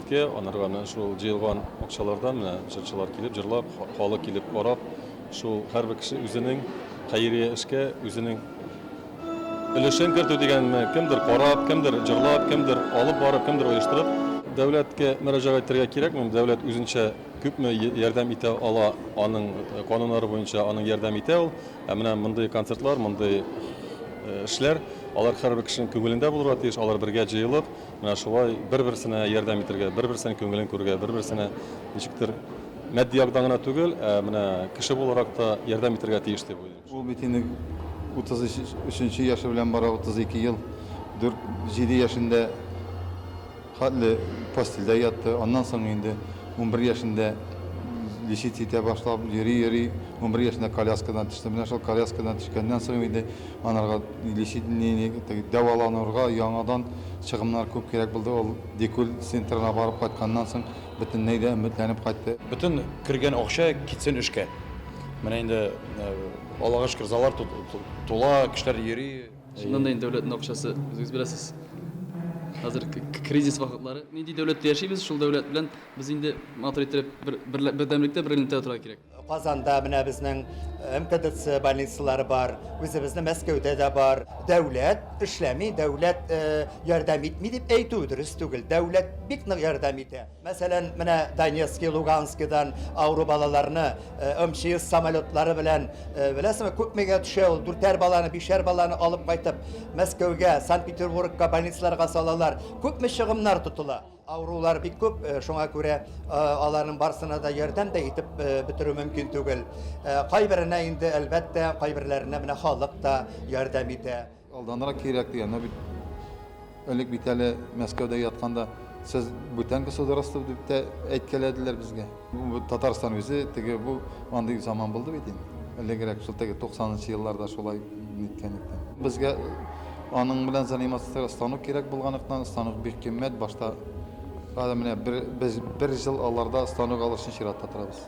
егеткә, анарга менә шул җыелган акчалардан менә җырчылар килеп җырлап, халык килеп карап, шул һәрбер кеше үзенең хәйрия эшкә үзенең өлешен кертү дигәнме, кемдер карап, кемдер җырлап, кемдер алып барып, кемдер оештырып. Дәүләткә мөрәҗәгать итәргә кирәкме? Дәүләт үзенчә күпме ярдәм итә ала, аның кануннары буенча аның ярдәм итә ул. Ә менә мондый концертлар, мондый эшләр, алар һәрбер кешенең күңелендә булырга тиеш, алар бергә җыелып, менә шулай бер-берсенә ярдәм итәргә, бер-берсенең күңелен күрергә, бер-берсенә ничектер матди яктан гына түгел, ә менә кеше буларак та ярдәм итәргә тиеш дип уйлыйм. Ул бит инде 33 нче яше белән бара, 32 ел, дүрт, җиде яшендә хәтле постельдә ятты. Аннан соң инде 11 яшендә лечиться итә башлап, йөри-йөри, 11 яшендә коляскадан төште. Менә шул коляскадан төшкәннән соң инде анарга лечить, дәваланырга яңадан чыгымнар күп кирәк булды. Ул Дикүл центрына барып кайтканнан соң бөтенләй дә өметләнеп кайтты. Бөтен кергән акча китсен эшкә. Менә инде Аллага шөкер, заллар тула, кешеләр йөри. Чыннан да инде дәүләтнең акчасы, үзегез беләсез, хәзер кризис вакытлары. Нинди дәүләттә яшибез, шул дәүләт белән без инде матур иттереп бер бердәмлектә, бер элемтәдә торырга кирәк. Казанда менә безнең МКДЦ больницалары бар, үзебезнең Мәскәүдә дә бар. Дәүләт эшләми, дәүләт ярдәм итми дип әйтү дөрес түгел. Дәүләт бик нык ярдәм итә. Мәсәлән, менә Донецкий, Луганскийдан авыру балаларны МЧС самолетлары белән, беләсеңме, күпмегә төшә ул, дүртәр баланы, бишәр баланы алып кайтып, Мәскәүгә, Санкт-Петербургка больницаларга салалар. Күпме чыгымнар тотыла. Авырулар бик күп, шуңа күрә аларның барсына да ярдәм дә итеп бетерү мөмкин түгел. Кайберенә инде, әлбәттә, кайберләренә менә халык та ярдәм итә. Алданрак кирәк дигән, но бит элек бит әле Мәскәүдә ятканда сез бүтән государство дип тә әйткәләделәр безгә. Бу Татарстан үзе теге бу андый заман булды бит инде. Элегрәк шул теге 90 нчы елларда шулай ниткән икән. Безгә аның белән заниматься станок кирәк булганлыктан, станок бик кыйммәт, башта хәзер менә бер без бер ел аларда станок алыр өчен чиратта торабыз.